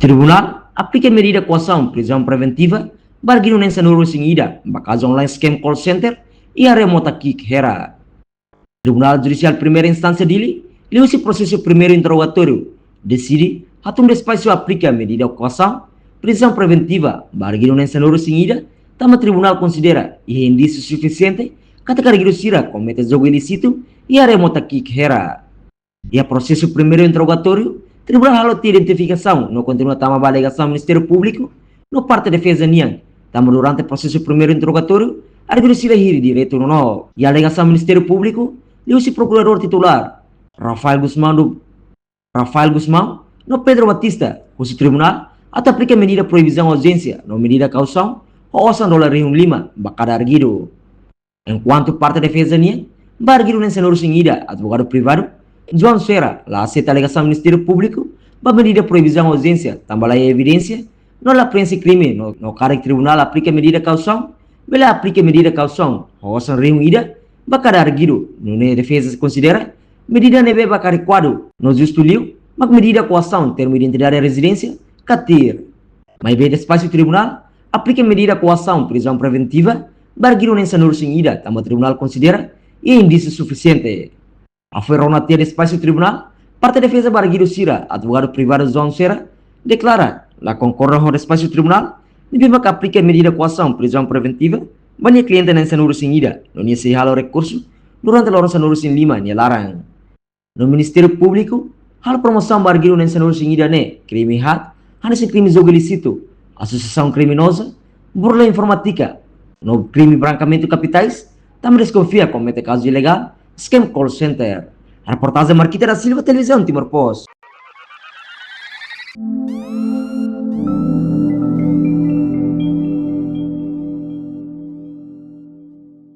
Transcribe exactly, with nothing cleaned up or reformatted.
Tribunál aplika medida koasaun prizaun preventiva ba arguidu na'in sanulu-resin-ida ba kazu online scam call center iha área Mota Ki'ik Hera. Tribunál Judisiál Primeira Instánsia Dili, liuhusi prosesu primeiru interrogatóriu, deside hatun despaxu aplika medida koasaun prizaun preventiva ba arguidu na'in sanulu-resin-ida, tanba tribunál konsidera iha indísiu sufisiente katak arguidu sira komete jogu ilísitu iha área Mota Ki'ik Hera. Iha prosesu primeiru interrogatóriu, tribunál halo tiha identifikasaun no kontinua tama ba alegasaun Ministériu Públiku no parte defeza nian, tanba durante prosesu primeiru interrogatóriu arguidu sira hili direitu nonook. Iha alegasaun Ministériu Públiku, liuhusi prokuradór titulár, Rafael Gusmão do, Rafael Gusmão no Pedro Batista, husu tribunál atu aplika medida proibisaun aujénsia no medida kausaun ho osan dolar rihun lima ba kada arguidu. Enkuantu parte defeza nian, ba arguidu na'in sanulu-resin-ida, advogadu privadu João Sera la aseita alegasaun Ministériu Públiku ba medida proibisaun aujénsia tanba laiha evidénsia no la preenxe krime no, no karik tribunál aplika medida kausaun, bele aplika medida kausaun ho osan rihun ida ba kada arguidu, nune'e defeza konsidera medida ne'ebé barak adekuadu no justu liu mak medida koasaun termu identidade rezidénsia ka TIR. Maibé despaxu tribunál aplika medida koasaun prizaun preventiva ba arguidu na'in sanulu-resin-ida tanba tribunál konsidera iha indísiu sufisiente. Hafoin rona tiha despaxu tribunál, parte defeza ba arguidu sira, advogadu privadu João Sera, deklara la konkorda ho despaxu tribunál ne'ebé mak aplika medida koasaun prizaun preventiva ba nia kliente na'in sanulu-resin-ida no nia sei halo rekursu durante loron sanulu-resin-lima nia laran. No Ministériu Públiku halo promosaun ba arguidu na'in sanulu-resin-ida ne'e krime haat hanesan krime jogu ilísitu, asosiasaun kriminoza, burla informátika no krime brankeamentu kapitais, tanba deskonfia komete kazu ilegál scam call center. Reportajen Marquita da Silva, Televizaun Timor Post.